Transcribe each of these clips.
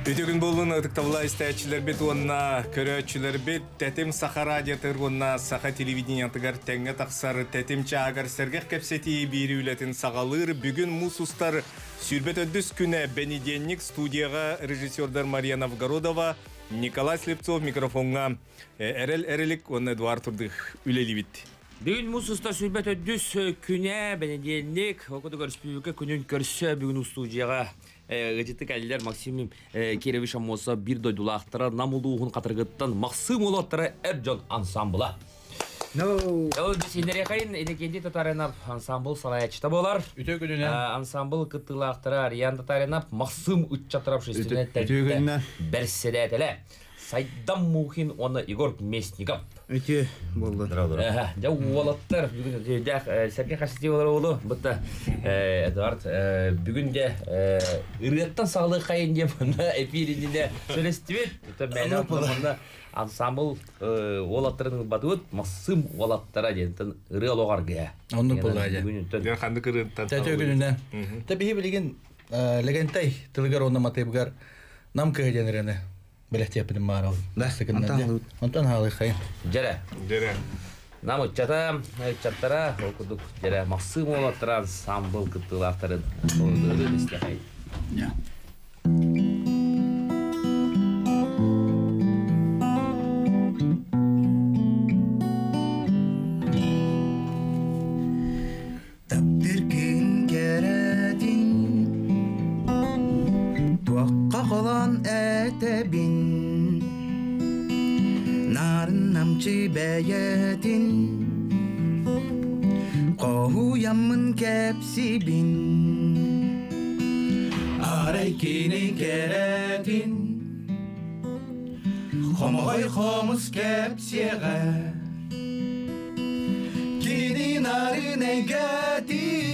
Үтүгүн буолун ытыктабыла истээччилэрбит уонна көрөөччүлэрбит Тэтим Саха радиотыгар уонна Саха телевидениетыгар тэҥҥэ тахсар Тэтим чааһыгар сэргэх кэпсэтии биир үлэтин саҕалыыр. Бүгүн муус устар сүүрбэ төрдүс күнэ бэнидиэнньик студияҕа режиссердар Мария Новгородова, Николай Слепцов микрофоҥҥа Эрэл Эрилик уонна Эдуард Турдых үлэлиибит. Бүгүн муус устар 24 күнэ бэнидиэнньик, ол курдук өрөспүүбүлүкэ күнүн көрсө бүгүн устуудьуйаҕа ыалдьыты кэллилэр Максим Кирович Аммосов биир дойдулаахтара Нам улууһун Хатырыгыттан Махсыым уолаттара эр дьон ансамбла. No. Ол Синерехайн Иннокентий Татаринов ансамбл салайааччыта буолар. Үтүө күнүнэн. Ансамбл кыттыылаахтара Ариан Татаринов Махсым ыччаттара общественнай Үтүө күнүнэн. бэрсэдээтэлэ. Сайдам Мухин уонна Егор Местников. Үтүө буоллун. Дьэ уолаттар бүгүн үтүөдээх сэргэ хасытыылар олу. Бытта Эдуард бүгүн дьэ ырыаттан саҕалыаххайын диэн манна эпир иннинэ сөйлөстүбүт. Мэлэ манна ансамбл уолаттарын ылбатыбыт Массым уолаттара диэнтэн ырыа олоҕор гыа. Оннук буолла дьэ. Дьэ ханнык ырыаттан Үтүө күнүнэн. Тэ биһи билигин Лэгэнтэй тылыгар уонна матыыбыгар Нам кыһа диэн ырыаны бэлэхтиэппитин баарабын. Онтон Онтон хаалыаххайын. Дьэрэ. Дьэрэ. Нам ыччата, ыччаттара, ол курдук дьэрэ Махсым уолаттара ансамбл кыттыылаахтарын ырыаны истэхэй. Таптыыр күн кэрэтин Туохха холон этэбин Нарын намчы бэйэтин Хоһуйаммын кэпсибин Арай кини кэрэтин Хомоҕой хомус кэпсиэҕэ Кини нарын эйгэтин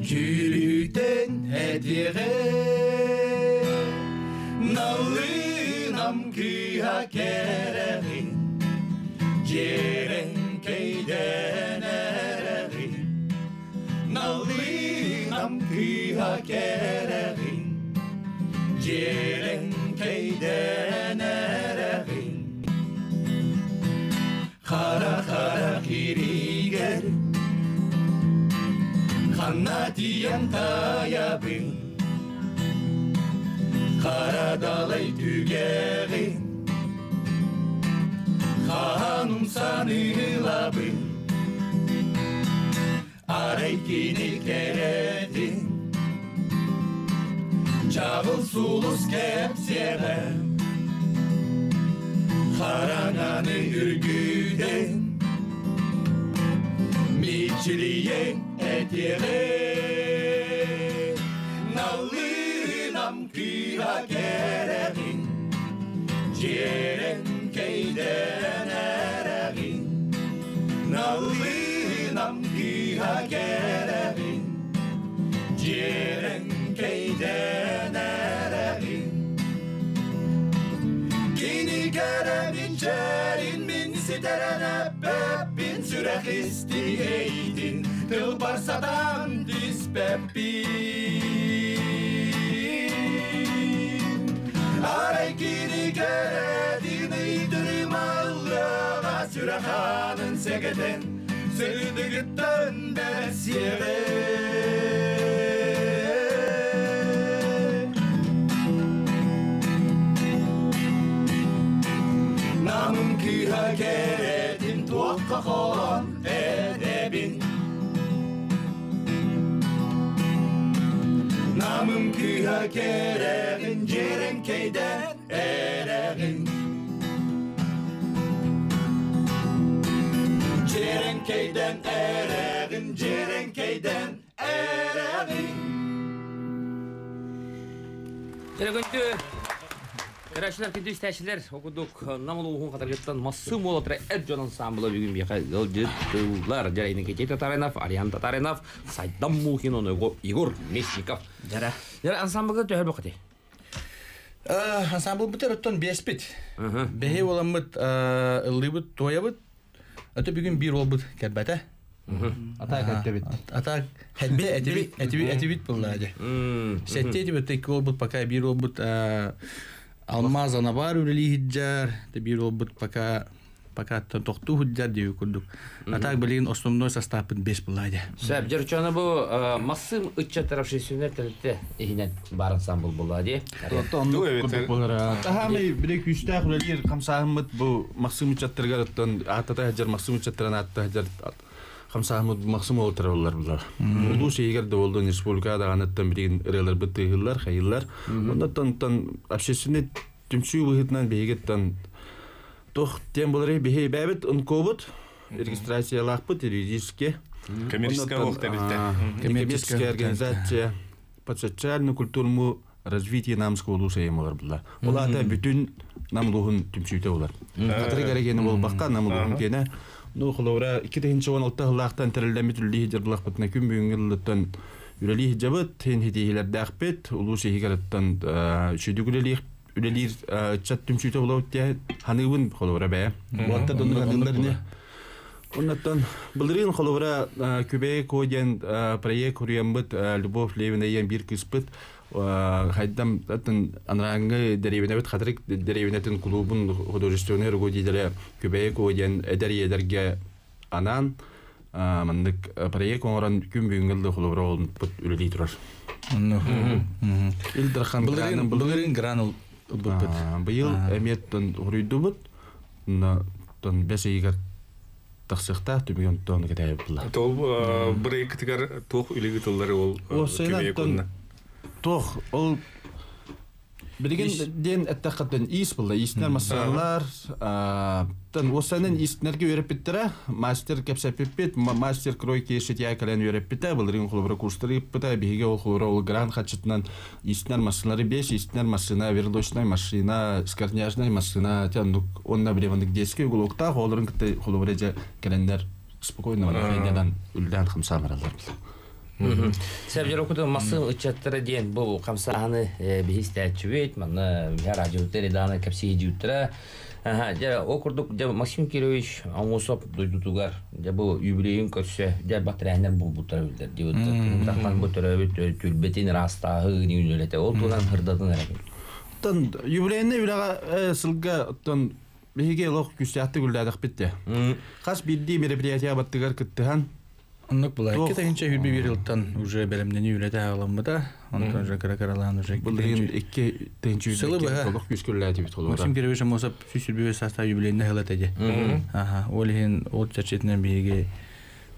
Дьүрүтэн этиэҕэ Наллыынам кыыһа кэрэҕин Дьиэрэҥкэйдэн эрэҕин Наллыынам кыыһа кэрэҕин Дьиэрэҥкэйдэн эрэҕин Хара-хара киригэр Ханна тиийэн таайабын Хара далай түгэҕин Хаан умсан ылабын Арай кини кэрэтин Чаҕыл сулус кэпсиэҕэ Хараҥаны үргүтэн Мичилийэн этиэҕэ Наллыынам кыыһа кэрэҕин Дьиэрэҥкэйдэн эрэҕин Наллыынам кыыһа кэрэҕин Дьиэрэҥкэйдэн эрэҕин Кини кэрэмин чэрин мин ситэрэн эппэппин Сүрэх истиэйтин тылбар сатаан түспэппин Арай кини кэрэтин ыйдырымаллыаҕа сүрэх аанын сэгэтэн сырдыгыттан бэрсиэҕэ Намым кыыһа кэрэтин туохха холон эдэбин Намым кыыһа кэрэҕин дьиэрэҥкэйдэн эрэҕин Дьиэрэҥкэйдэн эрэҕин дьиэрэҥкэйдэн эрэҕин Дьэ, Көрөөччүлэр, күндү истээччилэр, ол курдук Нам улууһун Хатырыгыттан Массыым уолаттара эр дьон ансаамбыла бүгүн биһиэхэ ыалдьыттыыллар. Дьэ, Иннокентий Татаринов, Ариан Татаринов, Сайдам Мухин уонна Егор Местников. Дьара. Дьэ, ансаамбылга төһө бөхөтүй? Ансамблбытыр оттон биэспит. Бэһи уоламмыт ыллыыбыт, туойабыт. Аты бүгүн биир уолбут кэлбэтэ. Атак эттебит. Атак хәдде этибит этибит этибит булла же. Сетте этибит икки болбут пока бир болбут алмаз анабар үлели хиджар, те бир болбут пока пока тохту худжар дип курдук. Атак билин основной составын бес булла же. Сөп, жырчаны бу Массым ычча тарафшисүнер тәлетте ихинен бар ансамбл була ди. Тахамы бире күстәк үлелер камсаһымыт бу Максим чаттырга оттон атата хаҗар Максим чаттыран атта хаҗар камсаһымыт Максим олтыралар булар. Улуу шейгер да болду республикада аныттан бирин ырылар бытыгылар, хайыллар. Ондан тон общественный түмсүү быһытынан бейгеттан тох тем булар бихи бәбит онкобут регистрациялаахпыт юридически. Коммерческая охта битте. Коммерческая организация по социально-культурному развитию намского улуса емалар була. Олата бүтүн нам лухун түмсүйте олар. Катыры керегени болбаққа нам лухун кене. Ну, холора 2016 хыллаахтан терилдеми түлли хижар бытна күн бүгүнгүллүттөн үлели хижабыт, тен хитихилердээхпит, улус ихигарыттан шүйдүк үлели үлелир чат түмсүйте болот те ханыгын холора бә. Уатта доннуганнар не. Оннаттан былырын холора күбе коден проект хуриямбыт Любовь Левина ен бир кыспыт хайдам атын анраңы деревинебит хатырык деревинетин клубун художественный руководителя күбе коден эдер едерге анан мындык проект оңорон күн бүгүнгүлдө холора олбут үлели турар. Илдархан Былырын былырын гранул быппыт. Быйыл эметтен хуруйдубут. Тон бес игер тахсыкта түмүгөн тон кетеп була. Тол брейктигер тох үлеги тыллары ол О, Тох, ол Билген ден әттәқаттан ис булды, иснер масалар, тан осанын иснерге үйрәп биттера, мастер кепсәп бит, мастер кройки шитя кален үйрәп битә, булырын хулбра курстары бита, биге ул хулбра ул гран хачытынан иснер машиналары беш, иснер машина, верлочная машина, скорняжная машина, тан онна билевандык детский уголокта, холырын кытты хулбра же календар спокойно вана файдадан үлдән хамсамаралар. Сөп, жыр Массым ыччаттара диэн бу камсаһаны биһис тәчүбит, манна радио даны кепси жуттара. Аха, жа окурдук жа Максим Кирович Амосов дойдутугар. Жа бу юбилейин көрсө, жа батырәнер бу бутар билдер дип тахтан бу төрөбүт түлбетин растагы нүнөлете. Ол тунан хырдатын эрек. Тон юбилейне билага сылга тон биһиге лох күстәтте гүлдәдек битте. Хас бидди мероприятие баттыгар кыттыхан. Оннук була. Икки тегинче хүрби бир жылтан уже белемнени үлете аламбыта. Онтон уже кара-каралаан уже. Былырын икки тегинче Сылы быһа. лох күскүлләти бит холора. Максим Кирович Амосов сүз сүрбү састав юбилейне хылат эде. Аха, ол хин ол чачетинен биге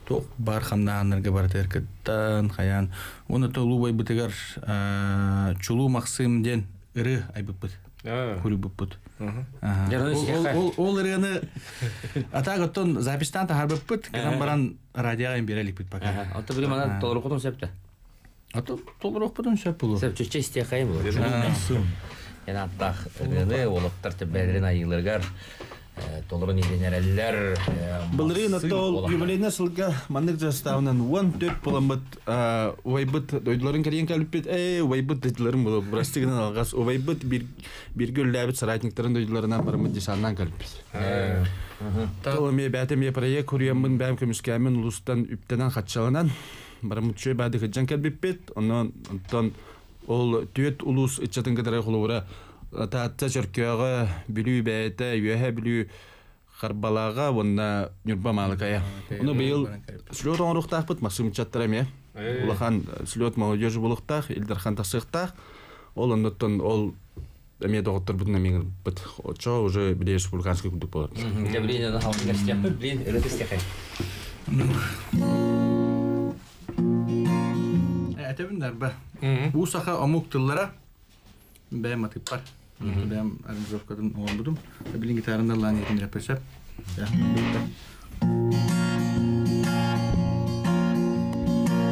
ток бар хамнааннарга бар кыттан хаян. Оны то лубай бытыгар чулу Максим ден ыры айбыппыт. Хурибыппыт. Ол ырыны атак оттон запистан тахарбыппыт, кынан баран радиога береликпит пока. Ото билим ана толорукутун сөптө. Ато толорукутун сөп булу. Сөп чөчө исте кайым булу. Яна аттах ырыны олоптар тебелерин айылыргар толорун иденереллер. Былырын ото юбилейне сылга маннык жастауынан 14 буламбыт уайбыт дойдуларын керен калиппит, уайбыт дойдуларын булу брастыгынан алгас уайбыт бир бир гөлләбит соратниктарын дойдуларынан бармыт десаннан калиппит. Тол ме бәтем ме проект курьямын бәм көмүскәмен улустан үптенен хатчаланан бармыт чөй бәді хыджан калиппит, онон онтон ол түйет улус ичатын кадары хулура таатта чөркөөгө бүлүү бәйте үйөһө бүлүү харбалаага онна нюрба маалыкая. Ону быйыл слет оңоруктаахпыт Максим чаттара ме. Улахан слет молодежи булуктаах, Илдархан тасыктаах. Ол оннотон ол эме доктор бутна миң бит. Очо уже биле республиканский курдук болот. Жа билин ана халкы кастяппыт, билин ырыты стяхай. Этебин ба. Бу саха омук тыллара бәм атып бар. Бәм аранжировкатын оңбудум. Билин гитарында лан етин репесеп.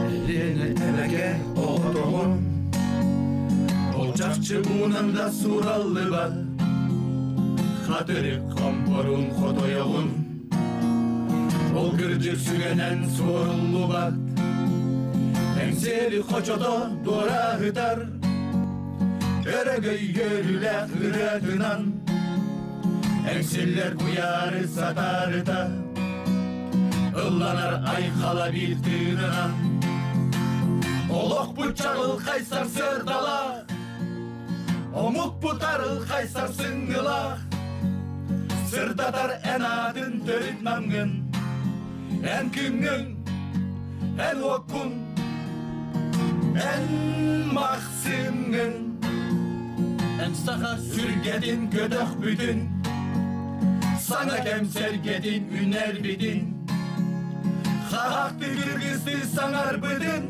Элене элеке оғотоғын Олчакчы бунанда сураллыбат Хатыры компорун хотойоғун Ол кырдьык сүгенен суоруллубат Эңсери хочото дорахытар Өрөгөй көрүлэ ырыатынан Эңсиллер куяры сатарыта Ылланар айхала биир тыынынан Олох бу чаҕылхай сарсыардалаах Омук бу тарылхай сарсыҥҥылаах Сырдатар эн аатын төрүт намҥын Эн күҥҥүн, эн уоккун Эн махсыҥҥын Эн саха сүргэтин көтөхпүтүн Саҥа кэм сэргэтин үнэрбитин Хаһахты кыргызты саҥарбытын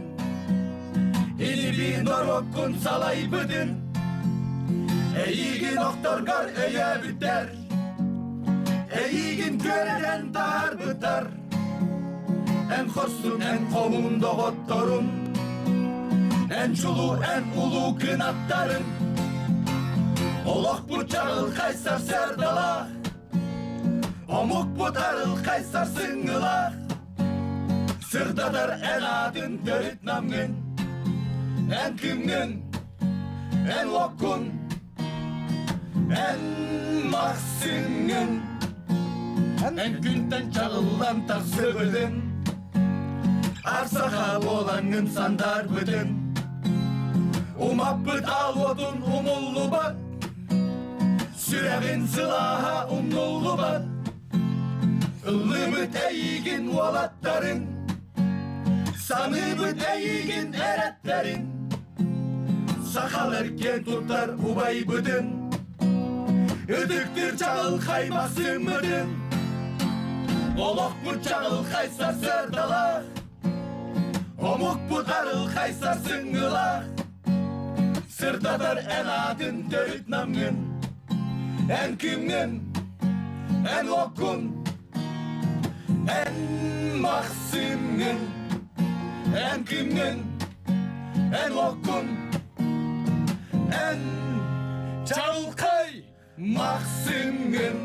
Ини-бии норуоккун салайбытын Эйигин охторгор өйөөбүттэр Эйигин күөрэтэн таһаарбыттар Эн хорсун, эн хоһуун доҕотторуҥ Эн чулуу, эн улуу кынаттарыҥ Олохпут чаҕылхай сарсыардалаах Омукпут арылхай сарсыҥҥылаах Сырдатар эн аатын төрүт намҥын Эн күҥҥүн, эн уоккун Эн махсыҥҥын Эн күнтэн чаҕыллан тахсыбытын Ар саха буолаҥҥын сандаарбытын Умаппыт аал уотун умуллубат Сүрэҕин сылааһа умнуллубат Ыллыыбыт эйигин уолаттарыҥ Саныыбыт эйигин эрэттэриҥ Сахалар киэн туттар убайбытын Ытыктыыр чаҕылхай махсыммытын Олохпут чаҕылхай сарсыардалаах Омукпут арылхай сарсыҥҥылаах Сырдатар эн аатын төрүт намҥын Эн күҥҥүн, эн уоккун Эн махсыҥҥын Эн күҥҥүн, эн уоккун Эн чаҕылхай махсыҥҥын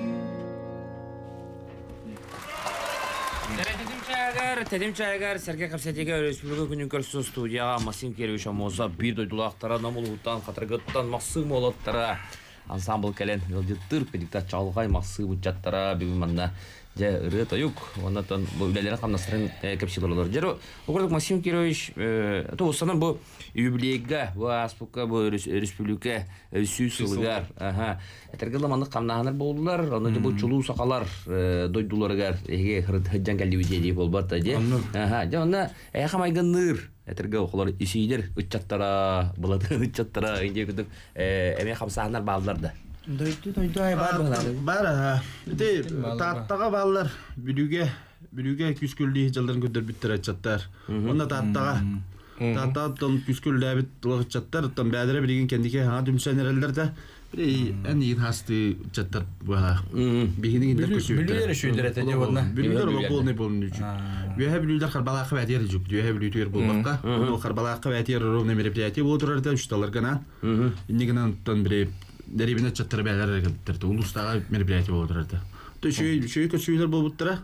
Тэтим чааһыгар, тэтим чааһыгар сэргэ кэпсэтиигэ өрөспүүбүлүкэ күнүн көрсөн студияҕа Максим Кирович Аммосов биир дойдулаахтара Нам улууһуттан Хатырыгыттан Махсыым уолаттара ансамбл кэлэн ыалдьыттыыр кыдьыкта чаҕылхай Махсыым ыччаттара бүгүн манна дьэ ырыа тойук уонна бу үлэлэрин хамнастарын кэпсии олороллор. Дьэ ол курдук Максим Кирович туһустанан бу юбилейга бу ааспыкка бу өрөспүүбүлүкэ 100 сылыгар этэргэ дылы маннык хамнаһанар буоллулар онно бу чулуу сахалар дойдуларыгар эһиги сылдьан кэллибит дии буолбат да дии дьэ онно эһиэхэ майгынныыр этэргэ оҕолор исиидэр ыччаттара былатын ыччаттара индия курдук эмиэ хамсааһыннар бааллар да Дойду дойду ай бар быһалар. Бар аха. Ити Тааттаҕа бааллар Бүлүүгэ Бүлүүгэ күскүллии дьалларын көрдөрбүттэр ыччаттар. Онно Тааттаҕа Тааттаҕа күскүллээбит туох ыччаттар оттон бэйэлэрэ билигин кэнники хаҥа түмсэн эрэллэр да били эн иин хастыы ыччаттар быһа биһини кинилэр көсүбүттэр. Бүлүүлэр үчүгүлэр этэ дии уонна. Бүлүүлэр олох полный полный үчүг. Үөһэ бүлүүлэр Харбалаахха бээтиэр үчүг. Үөһэ бүлүүтүгэр буолбакка, ону Харбалаахха бээтиэр ровно мероприятие буола турар да учууталларга Инни гынан оттон били дэриэбинэ ыччаттара бэйэлэр эрэ кэлбиттэр. Улуустааҕы мероприятие буола турар да. То үчүгэй үчүгэй көсүүлэр буолбуттара.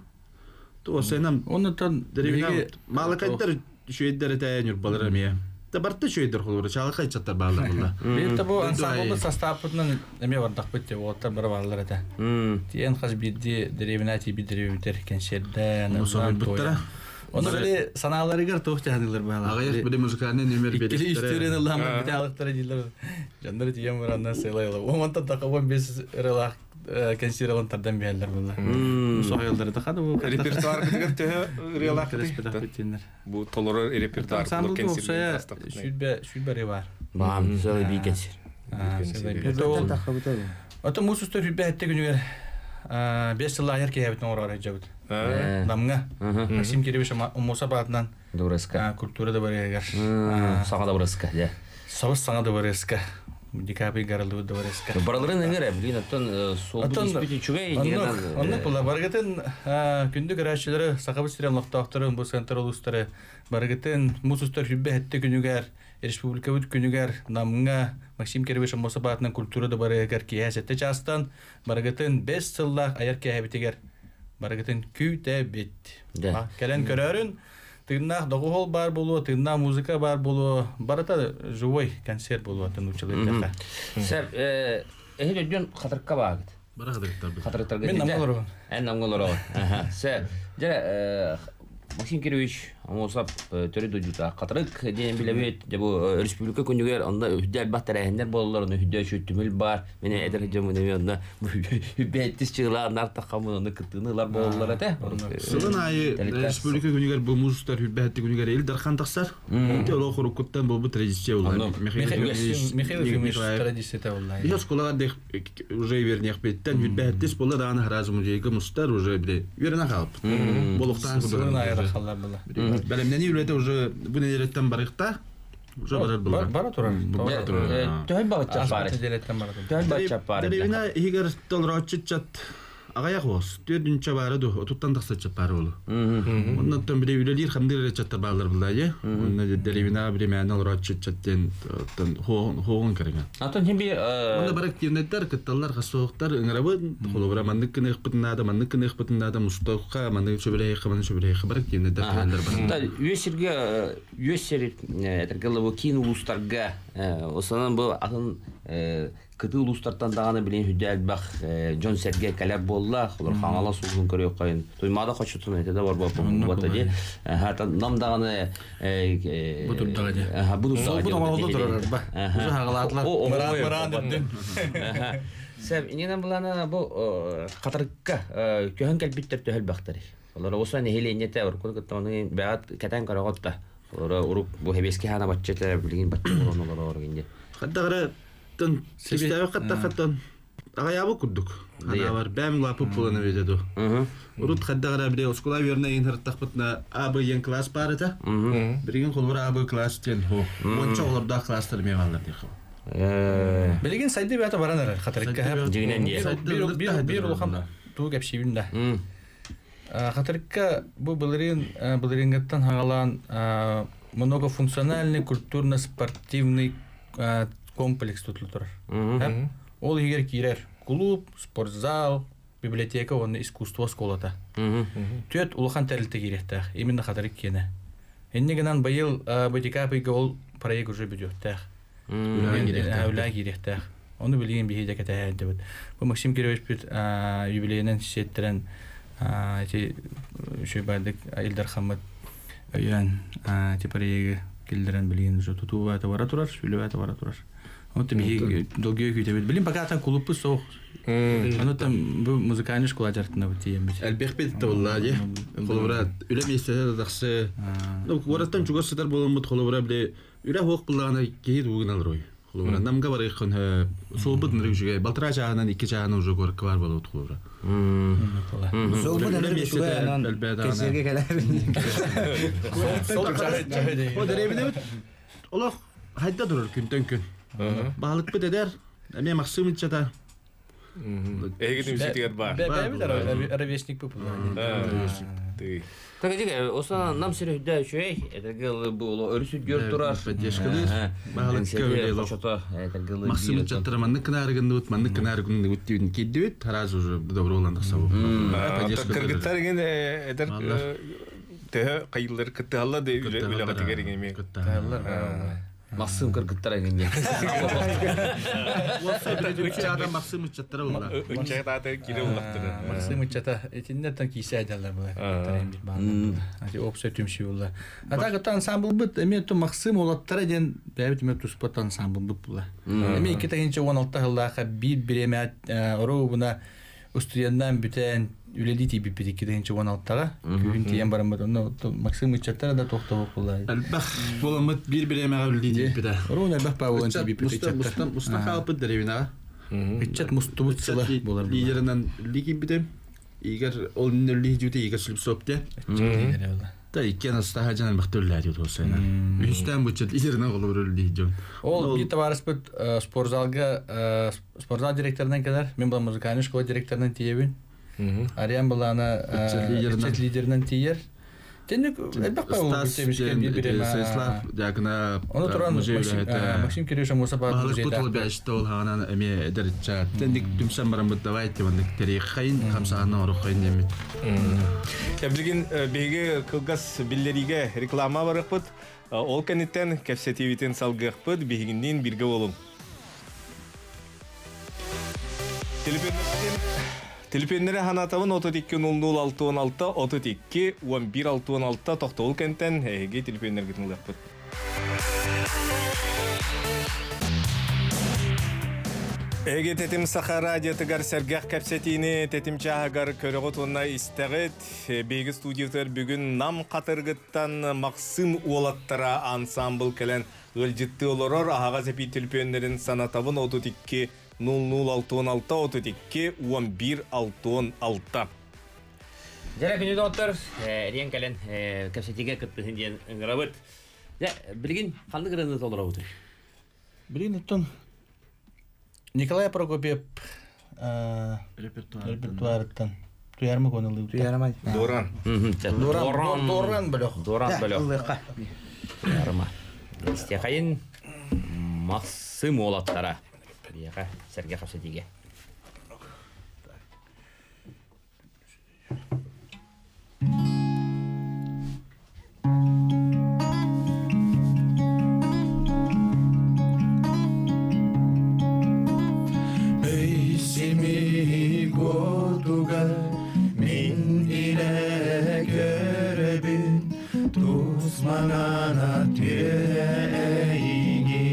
То осенам Оннуттан дэриэбинэ маалыкайдар үчүгэйдэр этэ ньурбалар эмиэ. Да барта үчүгэйдэр холобура чаалыкай ыччаттар бааллар буолла. Биир бу ансамблы састааппытынан эмиэ бардахпыт деп уоттар бары бааллар этэ. Тиэн хас биирдии дэриэбинэ тиийбит дэриэбитэр кэнсиэрдээн, Соһуйбуттара. Ону били санааларыгар туох дьаһаныылар баалар. Аҕыйах били музыкальный номер Иккили биэриэхтэрэ. үстүүрэн ыллааммыт битаалыктара дииллэр. Дьоннор тиийэн бараннар сыалай ыла. Уонтан тахабын бес ырылаах кэнсиэр ылан тардан биһэллэр буолла. Соһуйаллар да хада бу. Репертуаргытыгар төһө ырыалаах Бу толорор репертуар Ансамбль уопсайа сүүрбэ сүүрбэ ырыа бар. Баам сыл бии кэнсир. Ото муус устар сүүрбэ сэттэ күнүгэр 5 сыл айар киһибитин оҥорор дьабыт. Намҥа Максим Кирович Аммосов аатынан Дыбарыаска. культура дыбарыагар. Саҥа дыбарыаска, дьэ. Сабыс саҥа дыбарыаска. Декабрь гарыллыбыт дыбарыаска. Барыларын ыҥыр, блин, оттон суолбут испит үчүгэй. Оннук була. Барыгытын күндү көрөөччүлэри, Сахабыт сирин олохтоохторун, бу центр улуустары барыгытын муус устар сүүрбэ сэттэ күнүгэр, республикабыт күнүгэр Намҥа Максим Кирович Аммосов аатынан культура дыбарыагар киэһэ сэттэ чаастан барыгытын 5 сыллаах айар киэһэбитигэр барыгытын күүтэбит. Кэлэн көрөөрүн, тыыннаах доҕуһуол баар буолуо, тыыннаах музыка баар буолуо, барыта живой концерт буолуо, атын училищеҕа. Сэр, эһи өйдүн хатырыкка баагыт. Бары хатырыктар. Хатырыктарга Мин Намҥа олоробун. Эн Намҥа олороҕун. Аха. Сэ, дьэ, Максим Кирович Аммосов төрүт дойдута Хатырык диэн билэбит. Дьэ бу республика күнүгэр онно үһдэ элбэх тэрээһиннэр буолаллар, онно үһдэ үчүгэй түмэл баар. Мин эдэр дьоммун эмиэ онно үбэттис чыылааннар таххаммын онно кыттыыны ылар буолаллар этэ. Сылын аайы республика күнүгэр бу муус устар хүрбэһэтти күнүгэр Ил Дархан тахсар. Ити олох уруккуттан буолбут традиция буолла. Михаил Ефимович традицията буолла. Биһи оскуолаҕа уже үөрниэхпиттэн хүрбэһэттис буолла даҕаны араас музейга мустар уже били үөрэнэн хаалбыт. Болуктаан Сылын аайы рахаллар була. Бэлэмнэнии үлэтэ уже бу нэдиэлэттэн барыахта. Уже барар була. Бара турар. Бара турар. Төһөн багыччап баар. Нэдиэлэттэн бара турар. Төһөн багыччап баар. Дэриэбинэ иһигэр толорооччу чат аҕыйах уос. Түөрдүнчэ баара ду, отуттан тахса чат баара болу. Оннан били үлэлиир хамдыр эрэ чаттар баалар булла Онна дэриэбинэ биремээн олорооччу чат диэн хоогун кэриҥэ. Антон хим би Онна бар активнайдар кытталлар хасоохтар ыҥырабын холобура маннык кыныахпытын наада, маннык кыныахпытын наада, мустуохха, маннык сөбүлэһиэххэ, маннык сөбүлэһиэххэ бар активнайдар кэлэллэр бар. Үөс сиргэ үөс сир этэргэ бу киин улуустарга осанан бу атын кытыы улуустартан даҕаны билин хүдэ элбэх дьон сэргэ кэлэр буолла олор Хаҥалас улууһун көрүөххайын Туймаада хочотун этэ да барбаппын буолбата дии нам даҕаны Бу турдаҕа дии. Бу турдаҕа дии. Бу турар ба. Бу хагалаатылар. Мыраан мыраан үрдүн. Сэм иннинэн булана бу Хатырыкка көһөн кэлбиттэр төһө элбэхтэрий? Олор оса нэһилиэнньэтэ уруккуну кытта ону бэҕэт кэтэн көрөҕөт да. Олор урук бу хэбиэски хаана бачча этэ билигин бачча буолан олорор инде. Хаттаҕара тон кистээбэ хаттахаттан аҕайаабы курдук. Ханаабар бэм лапып буолан эбитэ ду. Урут хаддаҕара били оскуола үөрэнэ иһин ырыттахпытына А Б диэн класс баар этэ. Билигин холобура А Б класс диэн хо. Уонча оҕолордоох класстар эмиэ бааллар диэххэ. Билигин сайды бэйэтэ баран эрэр Хатырыкка. Дьиҥинэн диэ. Биир улахан тугу кэпсиибин да. Хатырыкка бу былырыын былырыыҥҥыттан хаҕалаан многофункциональный культурно-спортивный комплекс тутулла турар. Ол иһигэр киирэр клуб, спортзал, библиотека уонна искусство оскуолата. Түөрт улахан тэрилтэ киириэхтээх, именно Хатырык киэнэ. Инньэ гынан быйыл БТК ол проект уже бүтүөхтээх. Үлэҕэ киириэхтээх. Ону билигин биһиги дьэ кэтэһээддибит. Бу Максим Кировичпит юбилейынан сиэттэрэн ити үчүгэй Ил Дархаммыт өйөөн ити проегы киллэрэн билигин уже тутуу баата бара турар, үлэ баата бара турар. Вот биһиги долгуйа күүтэбит. Билин пока там клубпут суох. Ону там бу музыкальный школа дьарыктанабыт тиийэммит. Элбэхпит буолла дии. Холобура үлэ миэстэтэ да тахсы. Ну, куораттан чугас сытар буоламмыт холобура били үлэ суох буоллаҕына киһи тугунан олоруй. Холобура Намга барыаххын суолбут ынырык үчүгэй. Балтараа чааһынан, икки чааһынан уже куоракка баар буолабыт холобура. Суолбут Үлэ ынырык миэстэтэ үчүгэй онон элбээтэ даҕаны. кэсиэргэ кэлэр. О, дэриэбинэбит олох хайда турар күнтэн күн. Баһылыкпыт эдэр, эмиэ Максим ыччата. Эһиги түмсүүтүгэр баар. Бэйэбит ровесник бу Тыы. Так эдик, оса нам сир үрдэ үчүгэй, этэргэ бу өрүс үрдүөр турар. Поддержкалыыр. Баһылыкка үлэ Хочото, этэргэ Максим ыччаттара маннык кынаарыгынныбыт, маннык кынаарыгынныбыт диэн киирдибит. Тараас уже добро болан тахсабыт. Кыргыттар иҥин эдэр төһө хайыллар кыттыһалла да үлэҕитигэр иҥин эмиэ. Максим кыргыттар иҥин. Максим ыччаттара буолла. Ыччат аата кире улахтара. Максим ыччата итиннэ киисэ дьаллар була. Ати опсай түмсүү була. А так это ансамблбыт эми ту Максим олаттара диэн бэйэбит эми туспат ансамблбыт була. Эми 2016 жыллаахха биир бириэмэ оруобуна устудьуоннаан бүтэн үлэлии тиийбиппит 2016-га. Күһүн тиийэн бараммыт онно Максим ыччаттара да тохтобок була. Элбэх буоламмыт биир бириэмэҕэ үлэлии тиийбитэ. Оруобуна элбэх баа буолан тиийбиппит ыччаттар. Мустан хаалбыт дэриэбинэҕэ. Ыччат мустубут сыла буолар. Лидерынан үлэлии киирбитим. Игорь ол үлэлии дьүтэ Игорь Слепцов диэн. Та иккиэн астаха дьон элбэхтэ үлэлээти туосайна. Үһүстээн буччат лидерынан холобур үлэлии дьон. Ол биир табаарыспыт спортзалга спортзал директорынан кэлэр. Мин була музыкальный школа директорынан тиийэбин. Ариан булана ыччат лидеринэн тиийэр. Тенник элбэх баа Стас Станислав Дьякона Ону туран Максим Кириллович Аммосов баар Баһылык бу тыл бэште ол хаанан эмиэ эдэр ыччат. Тенник түмсэн бараммыт давайте маннык тэриэххэйин хамсаанна оруоххайын диэммит. Билигин биһиги кылгас биллэриигэ реклама барыахпыт. Ол кэнниттэн кэпсэтиибитин салгыахпыт, биһигинниин бииргэ буолуҥ. Телефоннары ханатабын 32 00 6 16 32 11 6 16 тоқтоғыл кентен әйге телефоннер гітін. Эге тетим Саха радиотыгар сәргәх кәпсәтине тетим чаһагар көрөгөт онна истәгет беги студиятыр бүгүн нам катыргыттан Максим уолаттара ансамбл келен ылжытты олорор ахага зепи телефоннерин санатабын 32 00 6 16 32 11 6 16. Жара күнү доктор, риен кэлэн кэпсэтигэ кыттыһын диэн ыҥырабыт. Дьэ, билигин ханнык ырыаны толоробутуй? Билигин оттон Николай Прокопьев репертуарыттан Туярма конылы. Туярма. Доран. Доран. Доран бөлөх. Доран бөлөх. Туярма. Истехайын Максим уолаттара. Биэхэ сэргэ кэпсэтигэ. Өйсеми готугар мин иле көрөбүн тусманана түэйги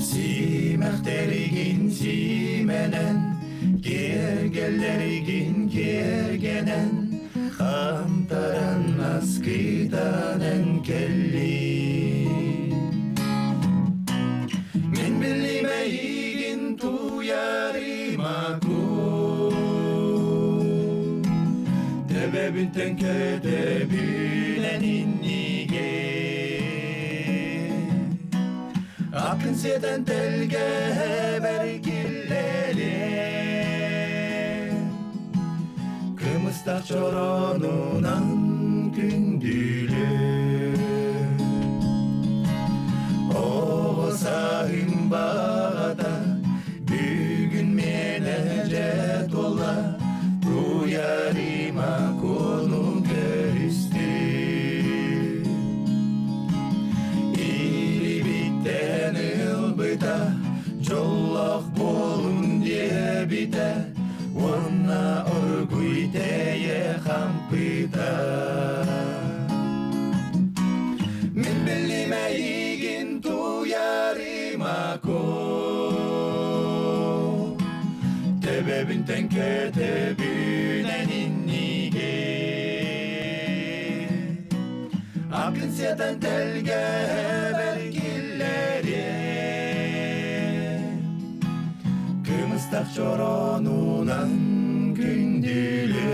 Симэхтеригин сименен кергеллеригин кергенен хамтаран аскытанен келли Мен билимейгин туяримаку Тебебинтен кетебинен инниге Акын седен телге бергиллери Кымыстак чоронунан күндүлү Оғысағым бағата Бүгін мені жет ола Туярима кону көрісті Илибиттен ылбыта Жоллох болун дебите Онна оргуйтее хампыта Мен билимейгин туяримако Тебебинтен кетебинен инниге Акын седен телге бергиллери Кымыстак чоронунан күндүлү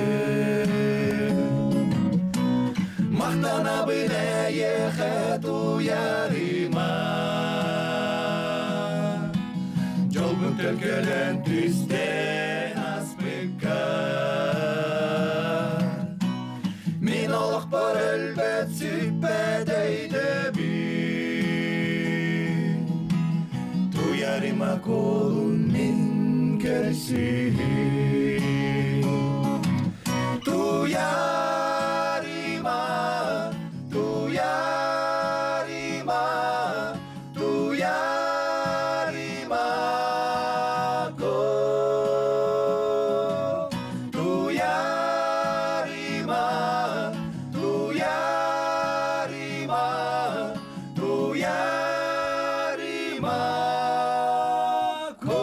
Мактана бинее туярима Жолбун төлкөлөн түстен аспыкка Мен олох бар өлбөт сүппөт өйдөбүн Туярима колун мен көрсүн Туярима, туярима, туярима ко. Туярима, туярима, туярима ко.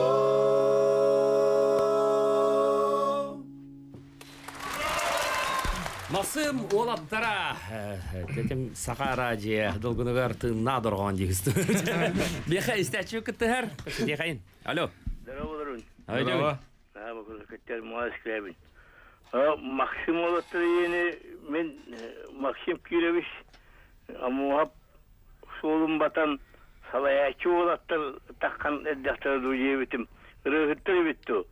Максим уолаттара. Тетим Саха радио долгунугар тыынна доргон дигист. Биэхэ истээччи кыттыһар. Кэпсэтиэхэйин. Алло. Здорово, Рун. Алло. А, бу муаз киребин. Максим уолаттар ени мен Максим Кирович амуап суолун батан салаячы уолаттар таккан эддахтар дужебитим. Рыгыттыр битту.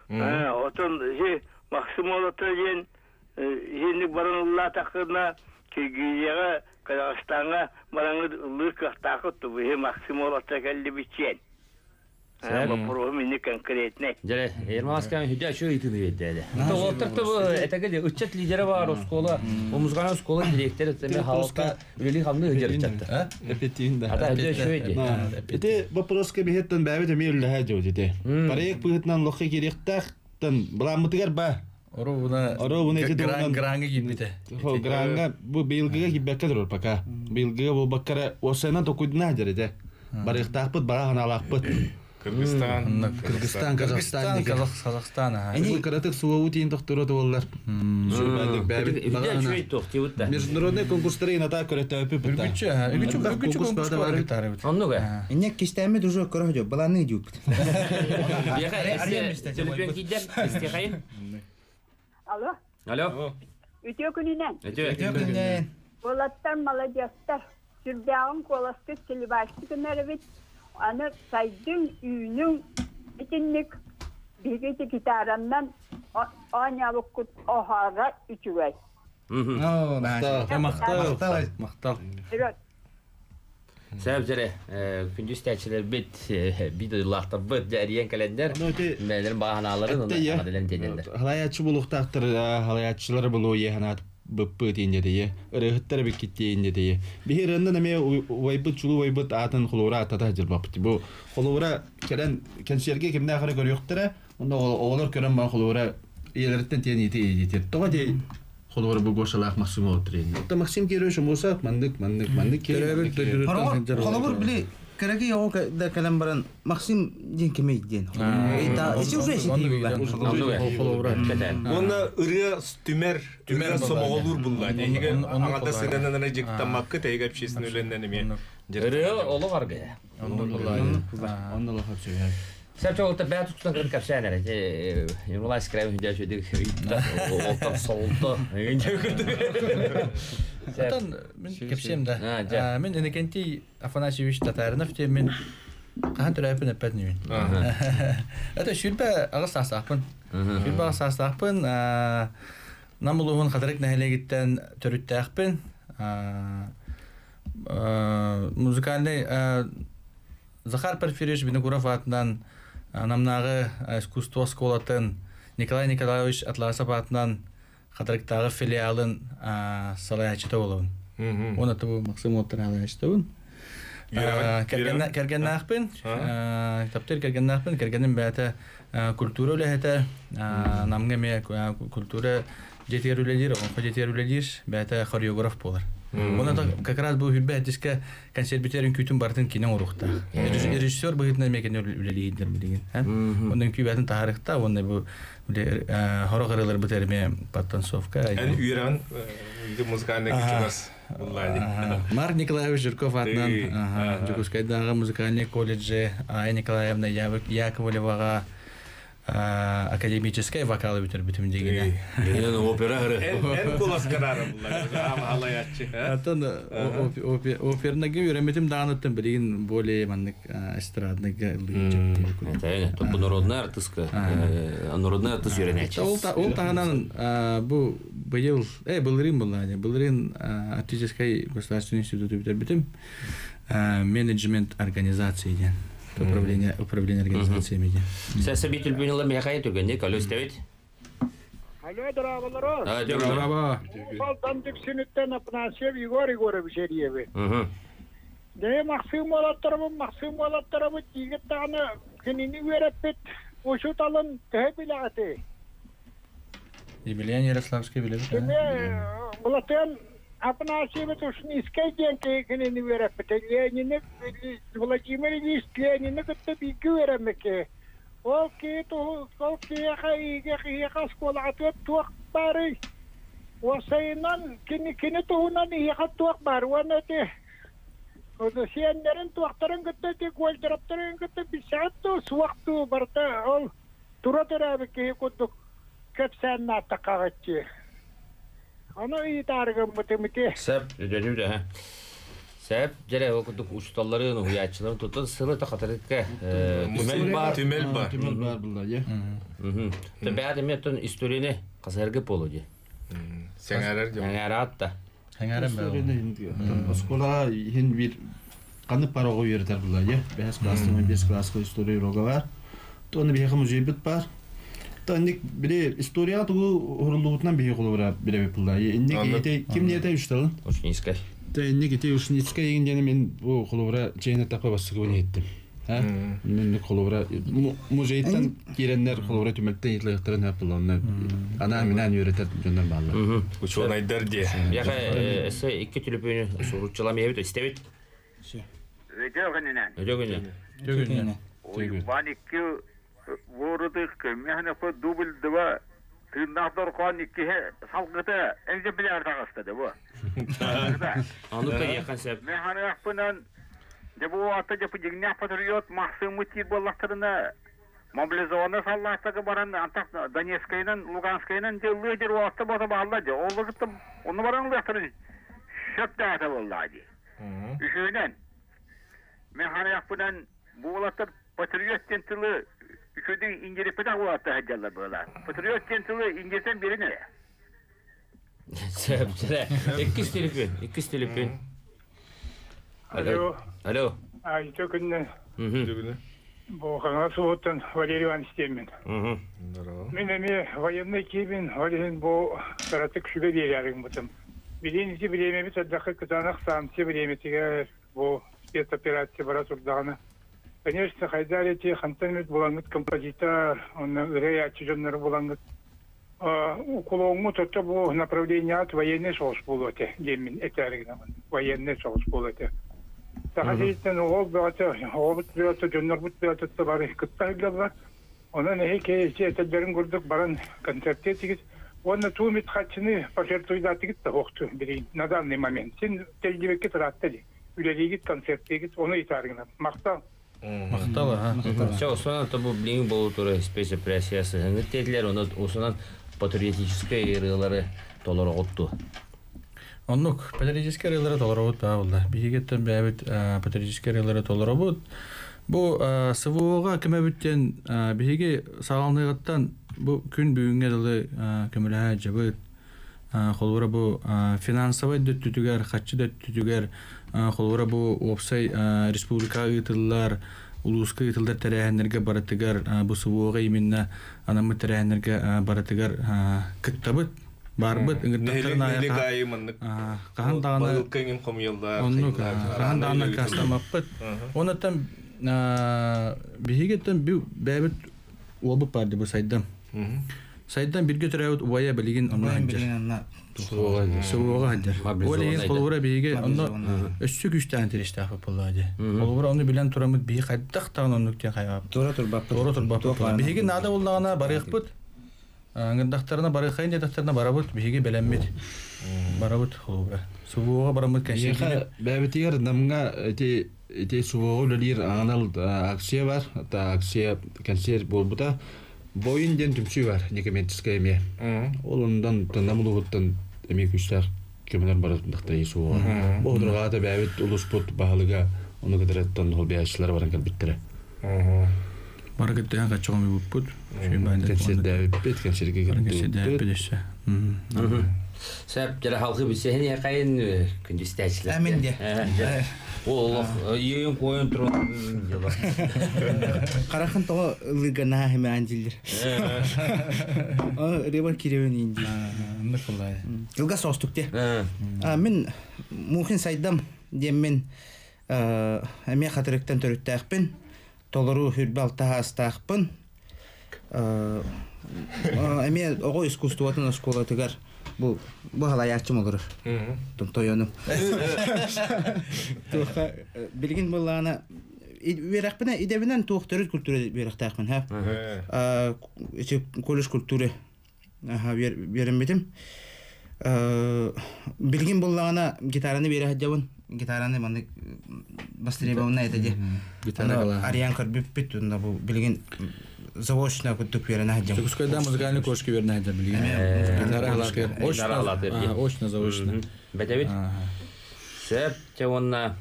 Отон же Максим уолаттар жен жендик баран улла такына Киргизияга, Казахстанга бараңы лык тақыт бу Максим уолаттар келди бичен. Вопросум ини конкретный. Дьэ, Ермаскан хүдэ şu ыйтыны берді. Олтар та этеге ыччат лидері бар оскола, музыкальный школа директоры теме халка үлели хамны хыжар ыччатта. Эпетин да. Ата хүдэ şu эди. Ити вопроска бихеттен бәбит эмир ләһә жо диде. Проект быһытынан лохы керектәхтен буламытыгар ба. Ору буна Ору буна ити гран гранга кийбите. Хо гранга бу быйылгыга кийбекке турар пока. Быйылгыга бу баккара осена токуйдуна жерде. Барыктаахпыт бара ханалаахпыт. Кыргызстан. Кыргызстан, Казахстан. Казахстан. Бу каратык суову тиин тохтору боллар. Международный конкурстары ината көрөтөпү бутта. Үгүчү, үгүчү, үгүчү конкурс бар гитары бит. Оннуга. Инне кистәме уже көрө жо, баланы жуп. Телефон кидер, истихайын. Алло. Алло. Үтө күнүнен. Үтө күнүнен. Болаттар молодецтар. Сүрдәгын коласты телебашты күнәре бит. Аны сайдың үйнүң итинник бигети гитараннан анябыккут охара үчүгэй. Мактал. Мактал. Сәб жере, күндүз тәчилер бит, бит лахтар бит, жариен календар. Мәлер баһаналарын, аделен тенелер. Халаячы булуктактыр, халаячылар булу еханат быппы тиинде дие, ырыхыттар биккит тиинде дие. Бихирында неме вайбыт чулу вайбыт атын холура атата жылбапты. Бу холура келен кенсерге кимне ахыры көрүктөрө, онда оолор көрөн ба холура иелерден тиен ити ити. Тога де холура бу гошалах Максим отрин. Та Максим керөшү муса мандык мандык мандык Холобур били кереги о да калам баран Максим ден кемей ден. Это иши уже иши Онна ырыа түмер, түмер сомоголур булла. Эһиге аңада сыгананана жыктамаккы тейге общественный үленнен эме. Ырыа олу аргы. Онны лохап сөйәк. Сәп чоғылта бәт тұқсан кірін кәпшән әрі. Ермолай скрәбін хүдә шөйдік олтар солты. Атан мен кепсем да. Мен Иннокентий Афанасьевич Татаринов те мен хаан төрәпін әппәт нүйін. Это шүлбә ағыс сасақпын. Шүлбә ағыс сасақпын. Намылуғын қатарық нәхілегіттен төрүттәқпін. Музыкальный Захар Порфирьевич Винокуров атынан намнағы искусство школатын Николай Николаевич Атласов атынан Қатарықтағы филиалын салаячыта болуын. Оны табу Максим Оттар алаячыта болуын. Кергеннәхпін, таптыр кергеннәхпін, кергеннің бәті культура үләхеті, намға ме культура жетер үлелер, оңқа жетер үлелер, бәті хореограф болар. Оны да как раз бұл хүрбә әтіске концерт бітерін күйтін бартын кинен ұрықта. Режиссер бұғытына мекен үлелейдер білеген. Оның күй бәтін тағарықта, оны бұл хоро қырылыр бітерме подтанцовка. Ән үйрен музыкальный күчігас бұллайды. Марк Николаевич Жирков атынан Жукускайдағы музыкальный колледжі Ая Николаевна Яковлеваға академическая вокалы бітір бітім дегені. Дегенен опера ғыры. Ән колас қарары бұллайды. Алаятчы. Атын опернаге үйреметім дағыныттым білеген более маннык эстрадныга Бұл народная артистка. Народная артист үйренәчі. Ол тағынан бұл биыл, былырын бұллайды. Былырын Арктический государственный институт бітір бітім. Менеджмент организации ден. Управление организациями. Сәсі бит үлбен олар меқайы түргенде, алло, істәвет? Алло, дұрабалар. Дұраба. Балдан дүксініттен Апнасев Егор Егорович Ериеві. Де Максим олаттарымы, Максим олаттарымы тигет тағаны кенini вереппет, ошуталын тәһе биләгәте. Емельян Ярославский биле. Кеме булатын Апнасев Тушнискай дигән кенini вереппет. Ленинне Владимир Ильич Ленинне көттө бики веремеке. Ол ки ту, ол ки хайге хига школа атып туак бары. Осайнан кини кини туунан иха туак бар. Уаны те Оду сиэннерин туактарын көттө те голдраптарын көттө бисатту суакту барта ол тура тура бики куттук кепсән натакагачы. Аны и таргым мытымыте. Сәп, өдөнү да. Сәп, жере ол куттук усталарын, уячыларын туттан сылы та катарыкка. Түмел бар. Түмел бар. Түмел бар булла, е. Бәді мен тон историяны касаргы болу ди. Сәңәрәр Сәңәрәр атта. Сәңәрәр бә. Оскола хин бир Қаны пароғы үйретер бұлар, е? 5 класстан 5 классқа история уроға бар. Тоны бияқы музей бит бар. Танник бире история тугу хорулугутунан бие холобура биле бұлар. Инник ете ким не ете үшталын? Ушницкай. Та инник ете Ушницкай дегенде мен бу холобура чейне тапа басыгы бuni еттим. Ха? Мен холобура музейден киреннер холобура түмелтен етлегтерин хап булар. Ана минан үйретер жондан баалар. Учуонайдар де. Яха эссе икки түлүпүнү сурутчулам ебит истебит. Өтөгүнүнэн. Өтөгүнү. Төгүнү. Уйбан икки ворудык мехне дубль два тыыннаахтар коон иккиһе салгыта экземпляр тагыстады бу. Аны та якан сәп. Механеахпынан дебу ата жапы жигнях патриот Максиму тир боллахтарына мобилизованный саллахтагы баран антак Донецкайнан Луганскайнан де лидер уақта бота баалла де оллыгыттым оны баран лыхтарын шөп даата боллади. Үшөөнөн механеахпынан бу улаттар патриот тентилы үшөдүн ингерепеда улатта хаджалла була. Патриот тентилы ингертен берине. Сәп, сәп. Иккис телефон, иккис телефон. Алло. Алло. Ай, төкүннен. Бу хаңа суоттан Валерий Иванович деймин. Мен эми военный кибин, олин бу каратык шүбе берярың бутым. Билин ити время бит аддакы кытанак санкция время тиге бу спецоперация бара турдаганы. Конечно, хайдар эти хантан мит булангыт композитор, он ырая чужоннар булангыт. Укулоңу тотто бу направление от военный соғыс болуоте, деймин этәригинамын. Военный соғыс болуоте. Сахаситтен ол бөтө, ол бут бөтө, жоннор бут бөтө бары кыттайлар. Онан эки этелдерин көрдүк баран концертте тигиз. Оны туумит хатчыны пожертвуйда тигит да хокту бери на данный момент. Сен телдибекке туратты. Үлелигит концерттегит, оны итаргына. Макта Мактала, ха. Все, осунан то бу блин болу туры спецоперациясы. Ңыттедлер, оны осунан патриотический ырыылары толору отту. Оннук, патриотический ырыылары толоробут баа булда. Биһигеттен бэбит патриотический ырыылары толоробут. Бу СВО-га көмөбүттен биһиги саалныгыттан бу күн бүгүнгө дылы көмөлөһө жабыт. Холбура бу финансовый дөттүтүгер, хатчы дөттүтүгер, холбура бу опсай республика ыытыллар, улуска ыытылдар тәрәһәннерге баратыгар, бу СВО-га именно анамы тәрәһәннерге баратыгар кыттабыт, барбыт, ыңыртактарына Нелек айы мыннык. Кахан даганы Балыккаңын комуялдар. Оннук, кахан даганы кастамаппыт. Онаттан биһигеттен бу бэбит уолбут барды бу сайдам. Сайдан бирге төрөбүт убая билигин онно ханжар. Сугуга ханжар. Олеген холбура биһиге онно өссү күчтән тириштәф булады. Холбура оны билен турамыт биһи кайдак тагын оннуктен хайап. Тура турбаппыт. Тура турбаппыт. Биһиге нада буллагана барыхпыт. Аңырдактарына барыхайын дедактарына барабыт биһиге белеммит. Барабыт холбура. Сугуга барамыт кәшеге. Бәбитигер намга эти эти сугуга үлелир анал акция бар. Та акция концерт болбута. Воин ден түмсүй бар, некоммерческая эме. Ол ондан тандамулугуттан эме күчтәр көмөлөр баратындакта сугуга. Бу одурга да бәбит улуспут баһалыга оны кыдыраттан хол бәячлар баран калбиттере. Баргыттан качыгым буппут. Концерт концертке кирдик. Сәп жара халқы бисеһин якайын күндүстәчләр. Әмин де. Ол йөйөн коюн турун жыла. Карахан того лыгана хеме анжилдер. О, ребар киребен инди. Ныкылай. Жылга соостук те. Мен мухин сайдам деммен эме хатырыктан төрүттәхпин. Толору хүрбал тахастахпын. Эме ого искусствотун осколатыгар бу бу халаячым олор. Тон тойону. Туха билгин буллана үерәкпенә идебенән тух төрүт культура үерәктәхмин ха. Ичи колледж культуры. Аха берем битим. Билгин буллана гитараны бере хаҗабын. Гитараны маны бастырыбауна әйтәде. Гитара Ариан көрбүп бит унда бу билгин заочно күттүк берен хаҗам. Чукускайда музыкальный кошки берен хаҗам билгин. Гитара халатыр. Очно, очно заочно. Бәдәбит. Сәп чавонна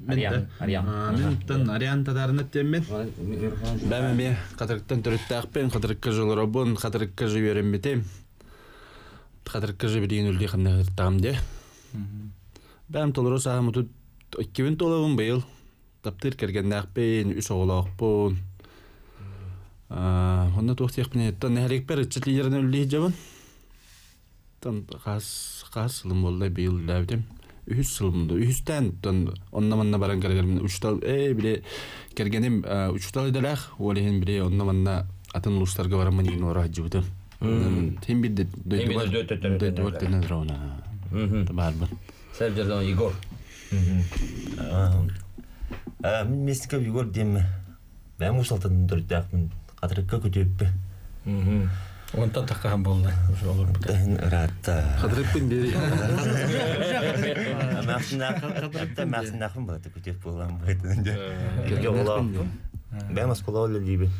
Ариан, Ариан. Мен Ариан татарны теммен. Бәме ме катырыктан төрөттәкпен, катырыкка жылыробун, катырыкка жиберем битем. Катырыкка жиберген үлде ханны тагым де. Бәм толору саамы тут Иккибин толабын быйыл. Таптыыр кэргэннээхпин, үс оҕолоохпун. Онно туох диэхпиний, оттон нэһилиэкпэр ыччат лидеринэн үлэлии сылдьабын. Оттон хас хас сылым буолла быйыл үлэлээбитим. Үһүс сылым дуу, үһүстээн оттон онно-манна баран кэлэрим учуутал ээ били кэргэним учуутал идэлээх, ол иһин били онно-манна атын улуустарга бараммын иһин олоро сылдьыбытым. Тим бир дойдубар дойдубар төннөн турамын баарбын. Сәбдердон Егор. Мин Местников Егор диэммэ. Бэйэм Уус-Алтан төрүттээхпин. Хатырыкка күтүөппү. Онтон таххахан буолла олорбута. Ыраатта. Хатырыкпын диэри. Эмээхсиннээхпин балата күтүөп буолан быһытын дьэ. Кэргэннээхпин. Бэйэм оскуолаҕа үлэлиибин.